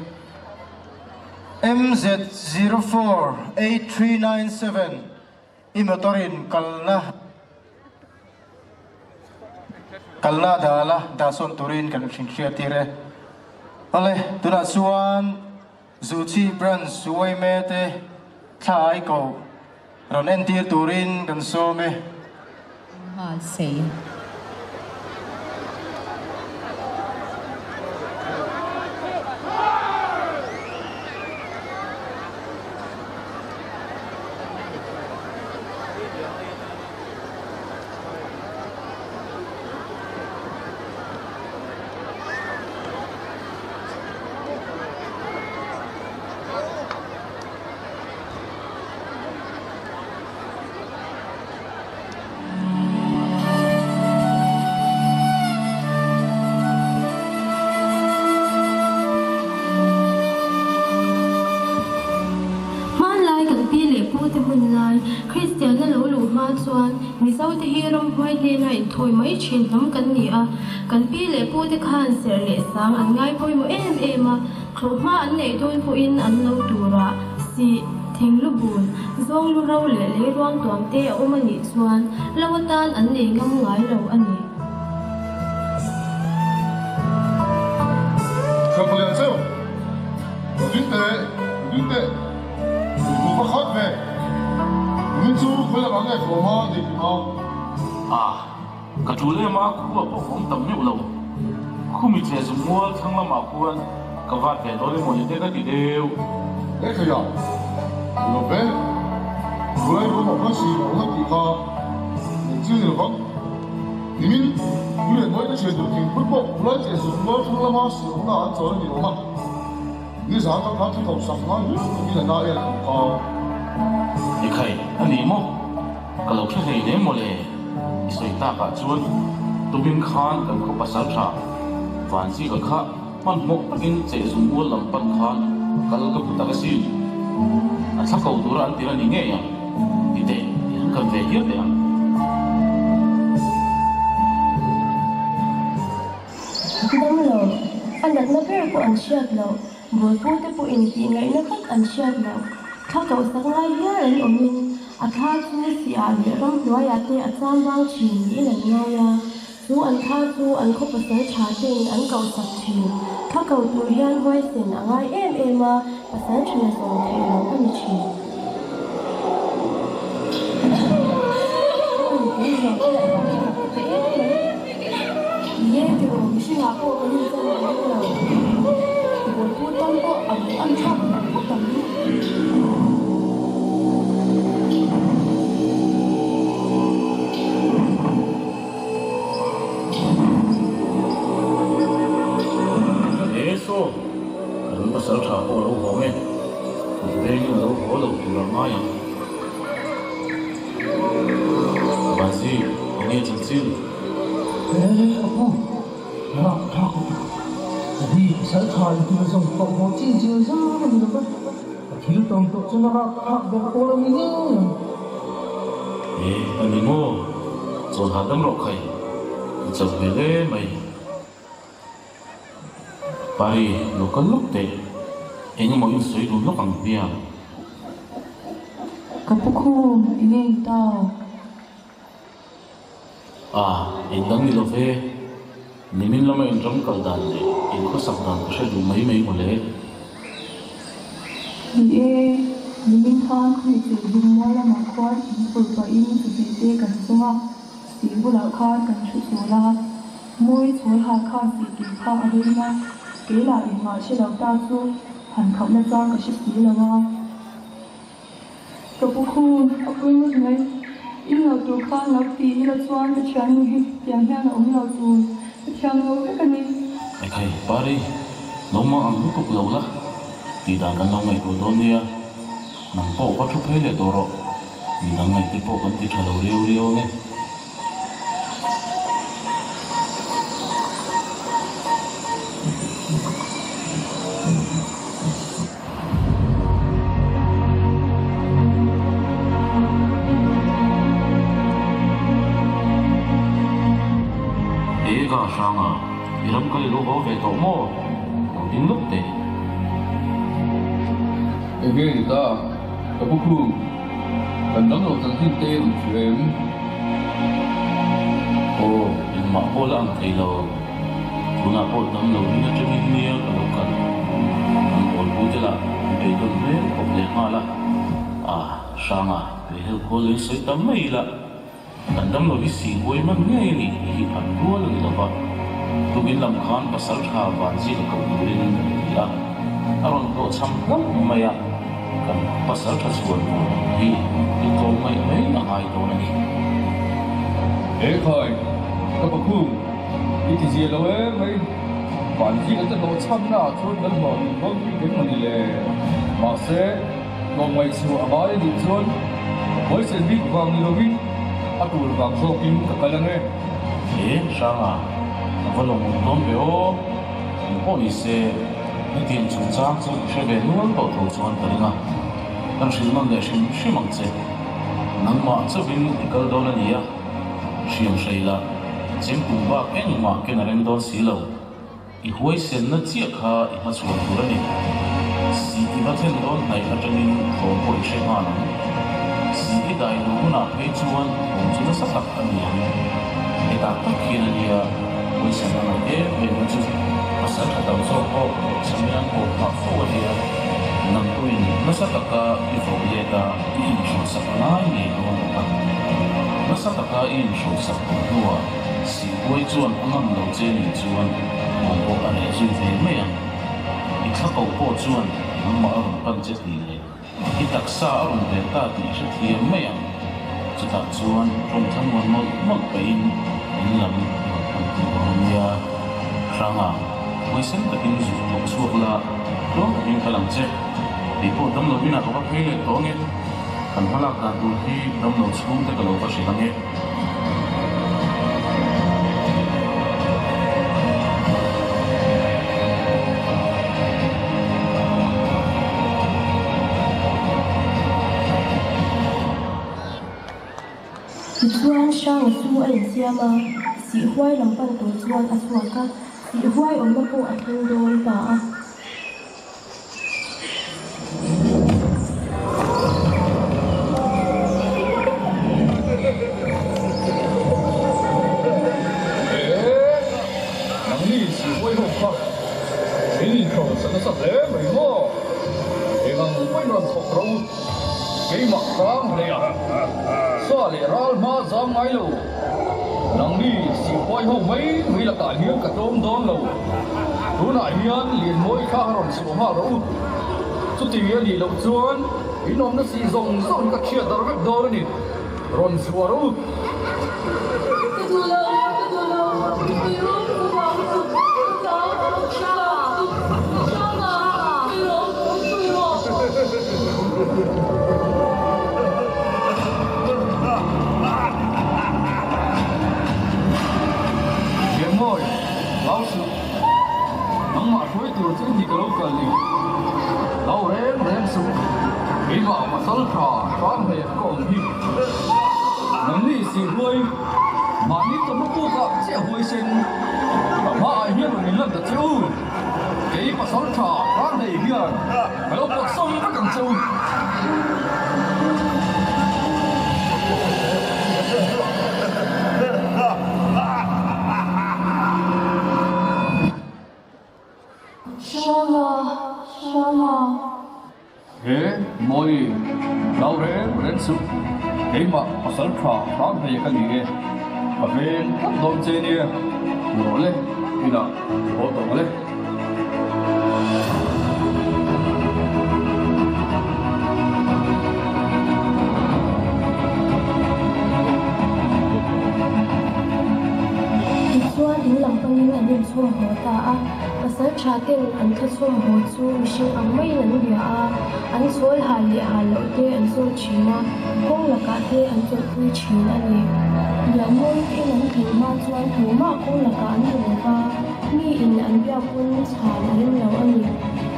MZ048397 i motor in kalna kalna dala dahsawn turin kan hrinhriat tir e. Awle, tunah chuan Zuchi Branch yma te thla ai ko rawn entir turin kan sawm e. Nghal sei. Hmanlai kan pi leh pu te hun lai, Kristianna lo luh hma chuan Mizo te hi ramhuai hnena inthawi mai thin hnam kan ni a. Kan pi leh pu te khan serh leh sang an ngai pawimawh em em a, thlawhhma an neih dawn pawhin an lo tur a sih. Thing lu bun, zawng lu ro leh lei ruang tuam te a awm a nih chuan lo atan an nei ngam ngai lo a ni. Thlanpalian cheu, ka ding teh, ka ding teh, i hmu va khat ve, min chu khawi lakah nge hlawm a nei tum a? A, ka tul em a, khua pawh ka awm tam meuh lo. Khumi che zung mual thlang lamah khuan ka vat ve dawn emaw ni te ka ti deuh. He thei a, ni lo ve, Khulai ruam a khan si a awm a tih kha eng chiang ni lovang. Nimin, Pu Lianmawi te thian tur thingpui pawh Khulai che zung mual thlang lama si awmna an chawl a ni awm a. Nizan tak khan thu tawp sak ngai hial takin a na en ang kha. Ekhai, a ni maw? Ka lo hre hlei hle mawle, i sawi takah chuan tumin khan kan khaw pasal tha Vanzika kha hmanhmawh takin chehzum ual lam pan khan kal ka hmu tak asin. A thla ko tura an tir a ni ngei ang ti teh i han kal ve hial teh ang. Damlo, a natna ber pawh an hriat loh. Bawlpute pawhin tih ngaihna vek an hriat loh. Thla kohsak ngai hial an awmin a thla chu sihah leh ramhnuaiah te a cham vang thin niin an ngai a. Chu an thla chu an khaw pasal tha ten an kohsak thin. Thla ko tur hian huaisen a ngai em em a, pasal tha na zawm theih loh a ni thin. He saw, kan pasal tha pawh a lo hawng e, kut vengin a lo haw lo tur a ngai ang. Vanzi, enge chanchin? He a pu, lak thlak lutuk. Ka hi pasal tha in tir zawng tawh haw chi zir zar a ni lo va, ka thil tawn tawh chuan a rak thlak ber pawl a ni ngei ang. He a ni maw? Chawl hahdam rawh khai, i chauh ve hle mai. Pari, lo kal lawk teh. Eng emaw in sawi dun lawk ang hmiang. Ka pu khum, i ngei ta. A, eng dang ni lo ve. Nimin lama in ram kal dan leh in khawsak dan ka hre duh mai mai mawle. Ni e, nimin khan khawi chei dum mual lamah khuan in phur pahin chubih te kan zawng a, sih bulah khan kan thu chul a. Mawi chhawl hal khan sih tui kha a rim a, kei lah engmah hre lo ta chu han khap na chang ka hre si lo a. Ka pu khum a pui ngawt mai. In lo tur khan lo ti ila chuan ka thiannu hi tiang hian a awm lo tur ka thiam lo vek a ni. Ekhai, Pari, lo mah ang lutuk lo la, tih dan kan lo ngaihtuah dawn nia. Nang pawh va thu phei leh tawh rawh, midang ngaihte pawh kan ti tha lo riau riau ang e. Eka hranga I ram kal i lo haw ve tawh maw? Lo ding lawk teh. Enge ni ta, ka pu khum, kan dang lo chanchin te rawn hria em? Aw, engmah pawh la ang thei lo. Tunah pawh dam lo in atangin nia ka lo kal. Kan awl pu te lah an beidawn hmel khawp leh nghal a. Ah, Hranga, pehhel khawl lei sawi tam mai ila. Kan dam lo hi si huai hman ngei a ni tih hi an rual a ni lo va. Tukin lam khan pasal tha Vanzika koh turin kan ti a, a rawn hlawhchham hlauh mai a, kan pasal tha chhuan tur hi i tlawm ngaih mai a ngai dawn a ni. He khai, ka pakhum, i ti zia lo em mai. Vanzika te hlawhchhamna ah chuan kan hlawh duh dawn bik em mawni le? Mahse, Tlawmngaih chu a ngai a nih chuan huaisen bik vang ni lovin a tur vang zawkin ka kal ang e. He Hranga, a va lawm awm dawn ve aw. Eng pawh ni se, hetiang chungchang chu i hre ve nual tawh tho chuan ka ring a, kan hrilh nawn leh hrim hrim ang che. Nangmah chauhin i kal dawn a nia, hriam hrei la, chengpum bak engmah ken a rem dawn si lo. I huaisenna chiah kha i hmachhuan tur a ni. Si i va thlen dawn hnaih atangin tlawm pawh i hre nghal ang. Si i dai duh hunah phei chuan tlawm chu nasa tak a ni ang. Hetah tak hian a nia huaisenna ngaih em em na chu pasal tha tam zawk pawh chhamian pawh phah fo a nia. Nang pawhin nasa taka i voh let a i inhrosak ngai ngei dawn bawk a. Nasa taka i inhrosak tawh hnuah Sihpuai chuan a ngam lo che nih chuan haw pawh a reh zui ve mai ang. I thla koh pawh chuan nangmah a rawn pan che tih leh i taksa a rawn vel ta tih i hrethiam mai ang. Chutah chuan rawng thlamuan mawlh mawlh pahin in lam i rawn pan tir dawn a nia. Hranga, huaisen takin zuk tlawh chhuak la, tluang takin kal ang che. Kei pawh damlo inah ka va phei leh tawh ange. Kan hmalak dan tur hi damlo chhungte ka lo va hrilh ange. Tichuan Hranga chu a insiam a, Sihhuai lam pan tur chuan a chhuak a, Sihhuai awmna pawh a thleng dawn ta a. Nangni Sihhuai ho kha min inhrosa nasa hle mai maw? Eng ang pawhin rawn thawk rawh u, keimah hrang hle a, sa leh ral hma zam ngai lo. Nangni Sihhuai ho mai mai lakah hian ka tlawm dawn lo. Tunah hian Lianmawi kha rawn chhuah nghal rawh u. Chuti a nih loh chuan in awmna sih zawng zawng hi ka chhiat dar vek dawn a ni. Rawn chhuah rawh u. Ka duh lo, ka duh lo, i rum ka vang lutuk, ka tlau, ka tlau lutuk, ka tlau na, i rawh, i rawh. Lianmawi, hlau suh. Nangmah hruai tur chu ni ka lo kal ni. Hlau reng reng suh. Keimah pasal tha hrang hmel ka awm hi. Nangni si huai, mahni tawmna pukah chiah huaisen. Ka hmaah hian rawn inlan ta che u. Kei pasal tha hrang hlei hian ka lo pawt sawm vek ang che u. Hranga, Hranga. He Mawi, hlau reng reng suh, keimah pasal tha hrang hlei ka ni e, ka veng tlat dawn che nia, hmu rawh le, inah i haw tawh ang le. Tichuan in lam panin an inchhawm haw ta a, pasal tha ten an thlachhawm haw chu mihring ang maiin an bia a, an chawl hal leh hal loh te an zawt thin a, kawng lakah te an chawlhpui thin a ni. Lianmawi te in an thlen hma chuan tumah kawng lakah an hmu lo va. Mi in an biak pawn chhan a rem lo a ni.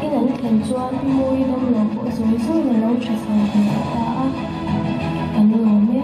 In an thlen chuan Mawi damlo pawh zawi zawiin a lo tha chho ve leh ta a, kan lawm e.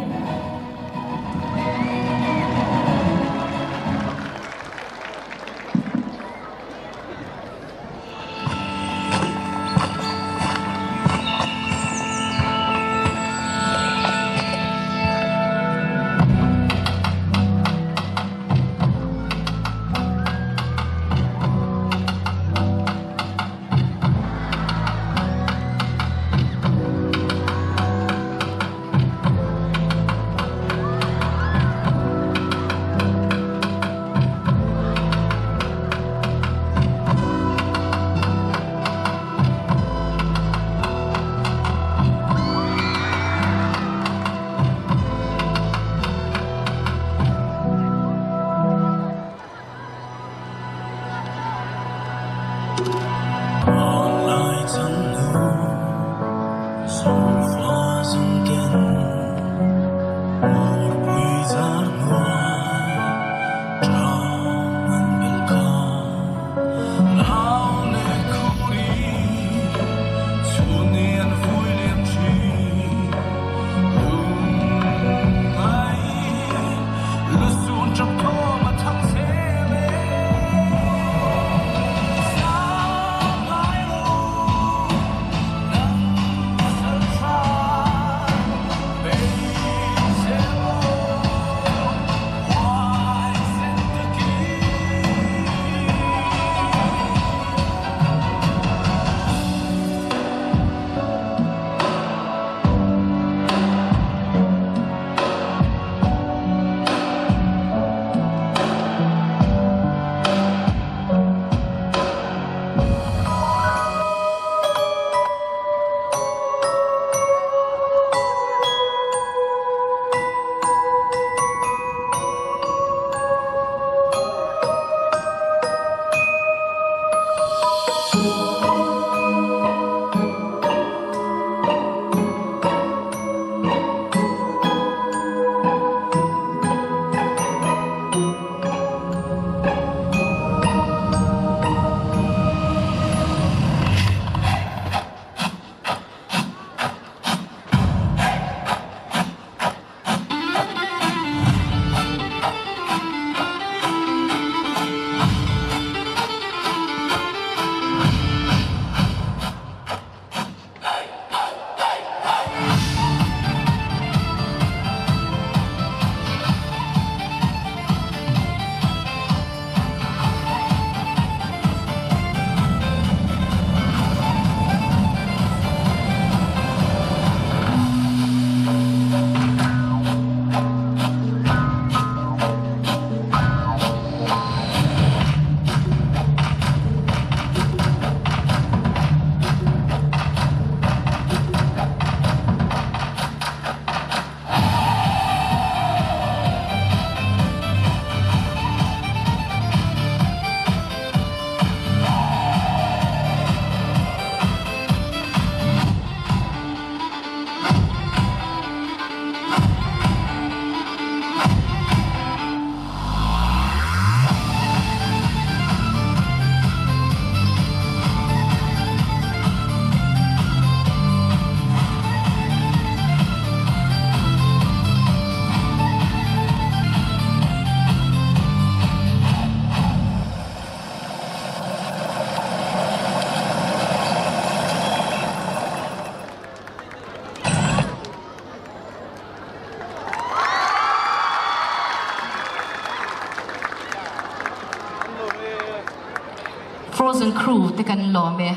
Frozen Crew te kan lawm e.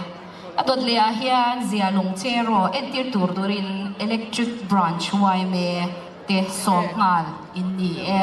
A dawt leh ah hian zia lung che erawh entir tur turin Electric Branch yma te sawm nghal in ni e.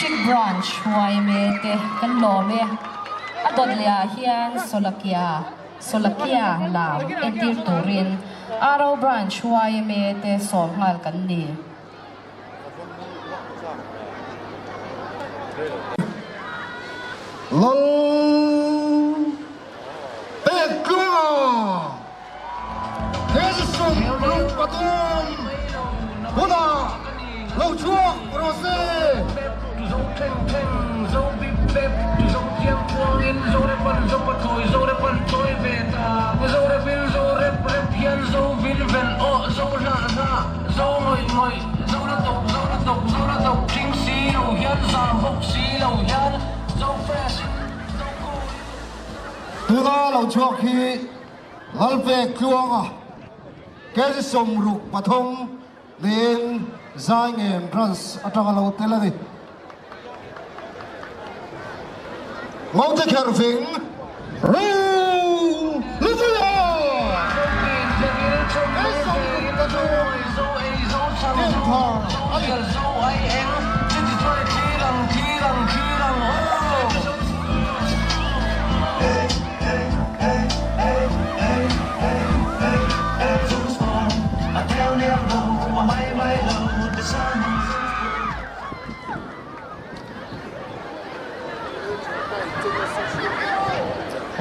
District Branch yma te kan lawm e. A dawt leh ah hian Solakia Solakia lam entir turin Aro Branch yma te sawm nghal kan ni. Lal pek tluanga Jesusun ruk pathum hunah lo chhuak rawh se. Zo ngawih ngawih, zo la tuk, zo la tuk, zo la tuk, thing si lo hian, zam bawk si lo hian, zo fresh, zo cool. Tuna lo chhuak hi Lalpek Tluanga, Kezi 63 niin Zaingem Branch atanga lo tel a ni. Ngaute Kherving Ro Lutuia! Kei 63 Dinthar a ni.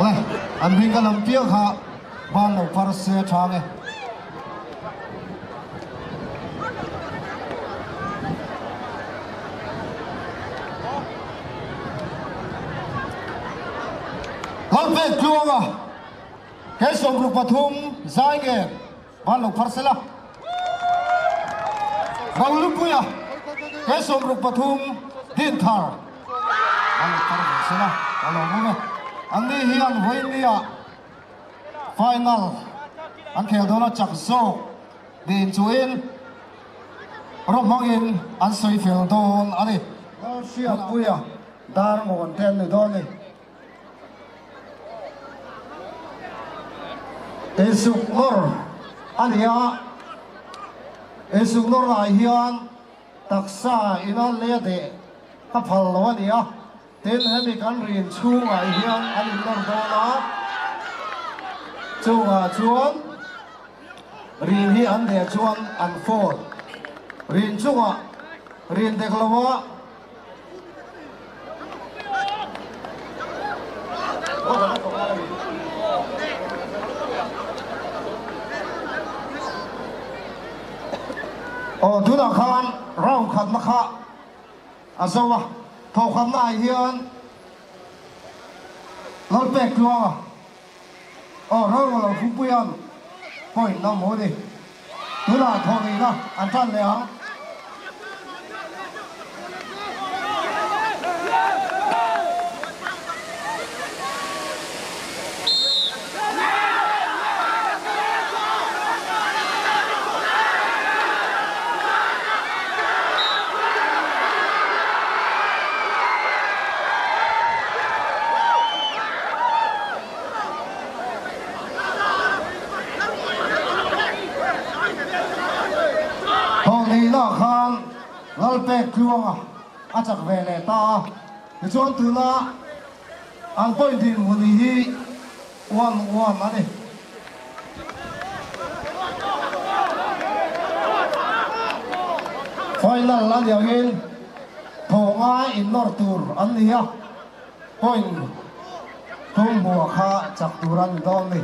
Awle, an hming ka lam piang kha ban lo par se a tha nge. Lalpek tluanga kei 63 zai nge Van lo phar sela. Rolupuia he 63 Dinthar van lo phar ve sela ka lo awm e. Anni hian vawiinnia final an khel dawn a chak zawk din chuin rawh hmangin an sawi fel dawn a ni. Lalhriatpuia dar ngawn te an ni dawn a ni. Insuk nawr a ni a, insuk nawr ah hian taksa ina lei a deh a phal lo a ni a, tin hemi kan rin chhungah hian an innawr dawn a, chungah chuan rin hi an deh chuan an fawn rin chungah rin dek lo a. Aw tunah khan round khatna kha a zo a, thawhkhatna ah hian Lalpek Tluanga aw rorel lo Hrupuia'n point la hmu a ni. Tunah thawhlihna an tan leh ang. Thawhlehna khan Lalpek Tluanga a chak ve leh ta a, tichuan tuna an point dinhmun hi 1-1 a ni. Final a ni angin thawnga innawr tur an ni a. Point tum hmuh kha chak tur a ni dawn ni.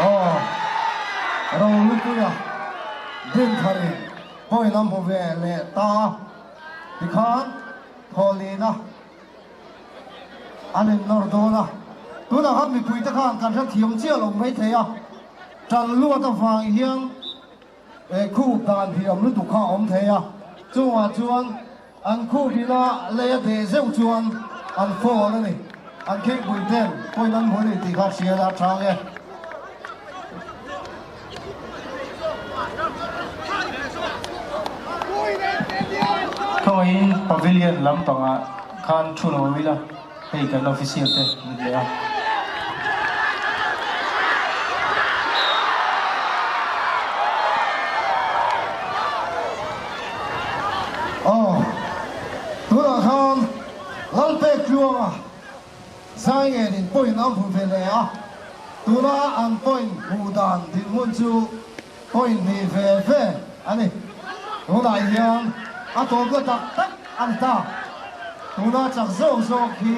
Aw, Rolupuia Dinthari point a hmu ve leh ta a. Tikhan thawhlehna an innawr dawn a, tunah khan mipuite khan kan hrethiam chiah lo mai thei a, tan luat avang hian khup dan thiam lutuk kha a awm thei a, chungah chuan an khup ina lei a deh zeuh chuan an phone a ni, an khingpui ten point an hmu a ni tih kha hria a chang e. Khawngaihin Pavilion lampangah khan thu lo ila, hei kan official te min leh a. Aw, tunah khan Lalpek Tluanga Zaingen in point an hmu ve leh a, tuna an point hmuh dan dinhmun chu point hnih ve ve a ni. Tunah hian a tawpna tak tak a ni ta. Tuna chak zawk zawk hi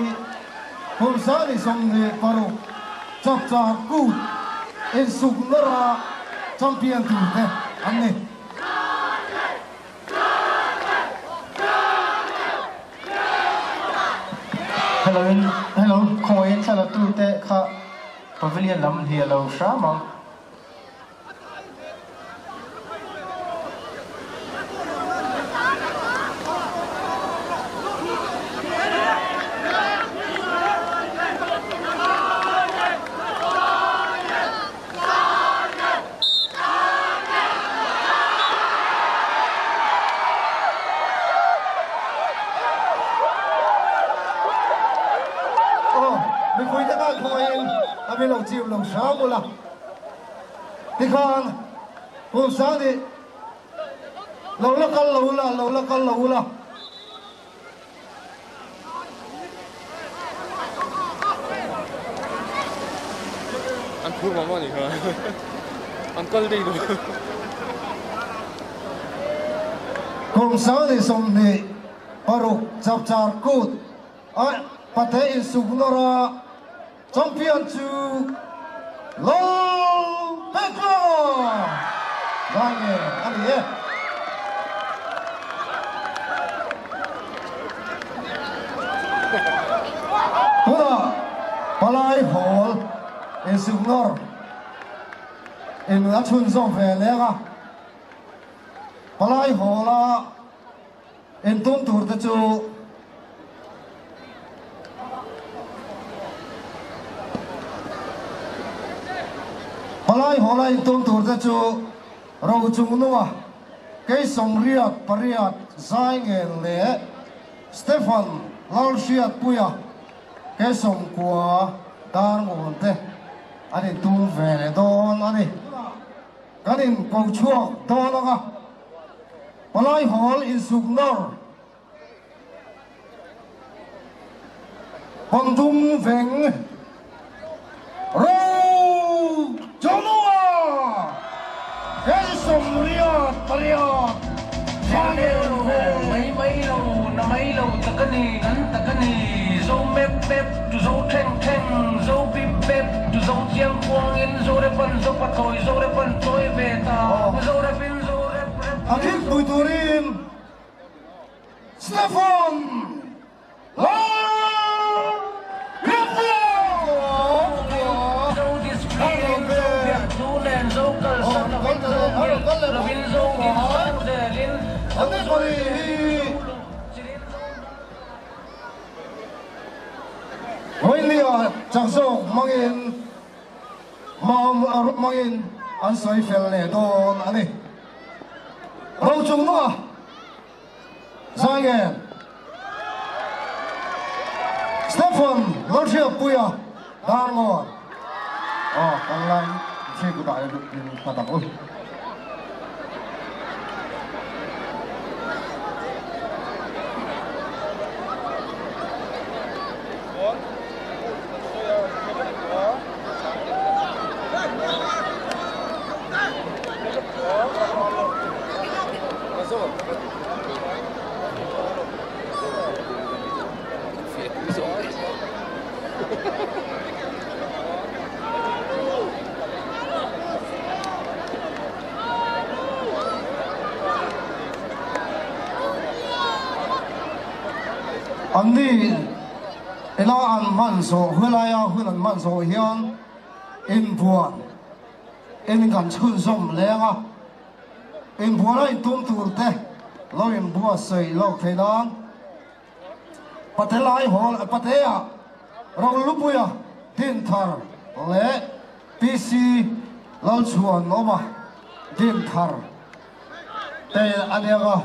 kum sani 26 Chapchar Kut insuk nawra champion tur te an ni. Hello in hello khawiin thla tu te kha pavilion lam hliah lo hram ang. Aw, mipui te khan khawiin a mi lo chim lo hram ula. Tikhan, kum sang nih lo la kal lo ula, lo la kal lo ula. An phur mah mah a nih kha. An kal daih lo. Kum 2026 Chapchar Kut a Pate insuk nawr a Champion chu Lalpekhlua Zaingen a ni e. Tunah Palai Hall insuknawr in a chhunzawm ve leng a, Palai Hall-a Intum tur te chu Palai hawla intum tur te chu Rochung Nunga, Kei Sawmriat Pariat Zaingen leh Stephen Lalhriatpuia, Kei Sawmkua Darngawn te an intum ve leh dawn a ni. Kan inko chhuak dawn ang a. Palai Hall insuk nawr Pangdum veng Ro Jonua Kei 88 Zirlel Mai mai lo, na mai lo tak a ni, kan tak a ni. Zo mep mep, tu zo theng theng, zo bip bep, tu zo chiang kuangin, zo repan zo pathawi, zo repan chawi ve ta, zo repin zo rep rep. A thilpui turin Stefan Vawinia chak zawk hmangin mam a rawk hmangin an sawi fel leh dawn a ni. Rochung nua Zaingen Stephen Lalhriatpuia Darngawn Aw kan lai hri kutah hian in nghat ang u. An ni ila an hman zawh helaia hun an hman zawh hian inbuan in kan chhunzawm leng a. Inbuan a intum tur te lo inbuatsaih lawk theih nan Pate lai hawl Patea Rolupuia Dinthar leh PC Lalchhuanawma Dinthar te a nia nga.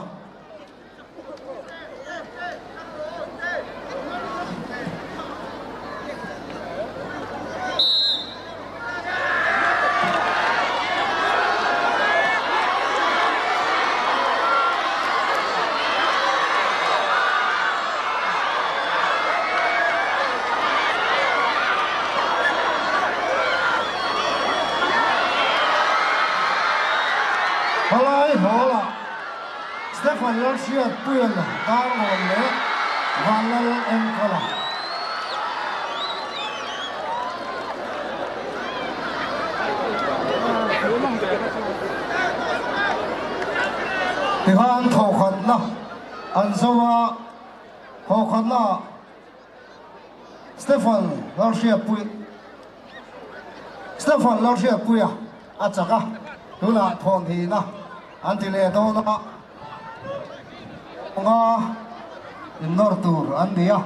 Palai Hall-ah Stephen Lalhriatpuia'n Darlawn leh Vanlal Enkawla. Tikhan thawkhatna an zo a, thawkhatna Stephen Lalhriatpui Stephen Lalhriatpuia a chak a, tunah thawmhina an ti leh dawn a, nga innawr tur an ni a.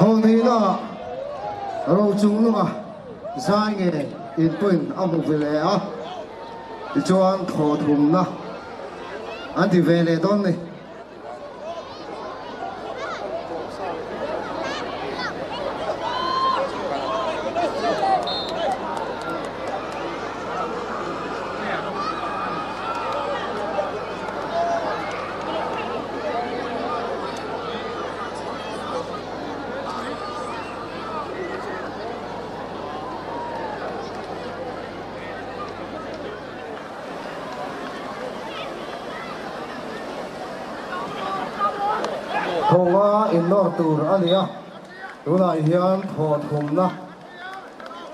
Thawhnihna Rochunglunga zai nge in point a hmu ve leh a, tichuan thawhthumna an ti ve leh dawn ni. Thawnga innawr tur a ni a, tunah hian thaw thumna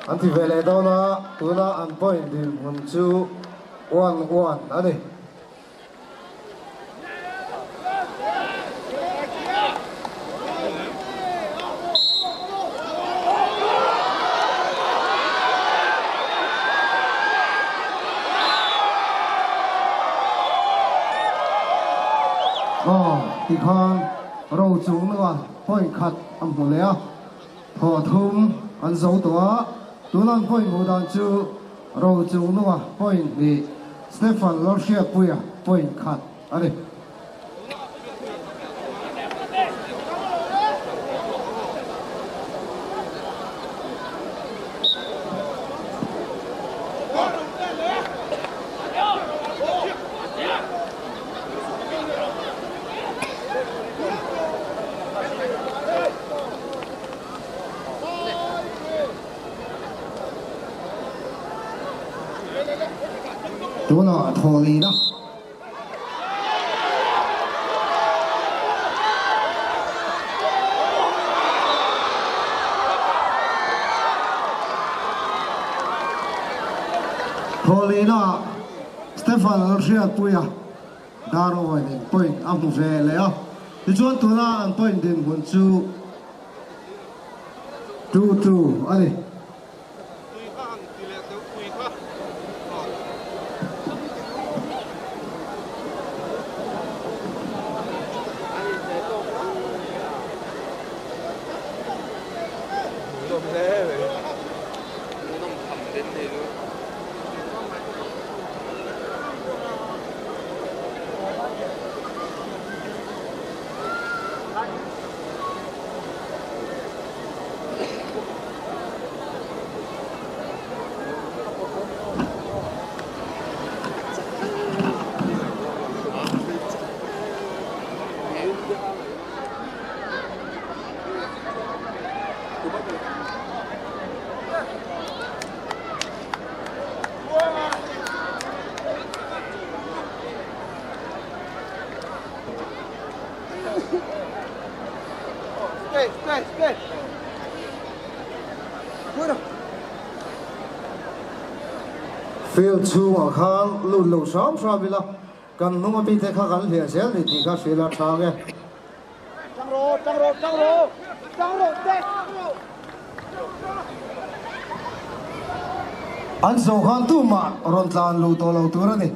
an ti ve leh dawn a, tuna an point dinhmun chu 1-1 a ni. Aw tikhan ro chung nua point khat a hmu leh a, thaw thum an zo tawh a, tuna an point hmuh dan chu ro chung nua point hnih, Stephen Lalhriatpuia point khat a ni. Tunah thawhlina. Thawhlina Stephen Lalhriatpuia Darwin-in point a hmu ve leh a, tichuan tuna an point dinhmun chu 2-2 a ni. Field chhungah khan lut lo hram hram ila. Kan hnung ami te kha kan hliah zel ni tih kha hrilh a tha nge. An zawh khan tumah rawn tlan luh tawh lo tur a ni.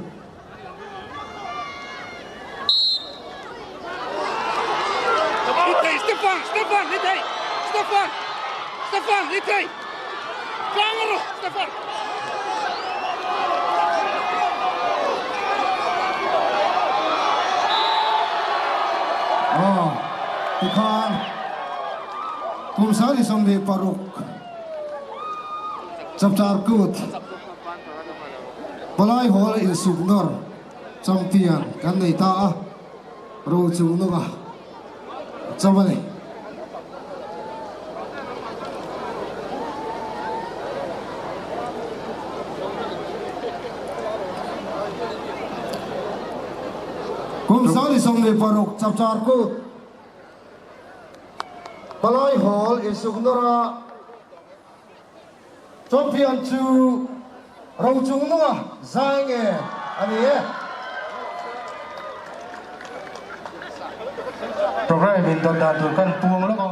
Aw, tikhan kum 26 chapchar kut palai hawl insuk nawr champion kan nei ta a, ro chung nunga cham a ni. Kum 26 chapchar kut palai hawl insuk nawra Champion chu Rochung nunga zai nge a ni e. Program in dawt dan tur kan puang lawk ang a.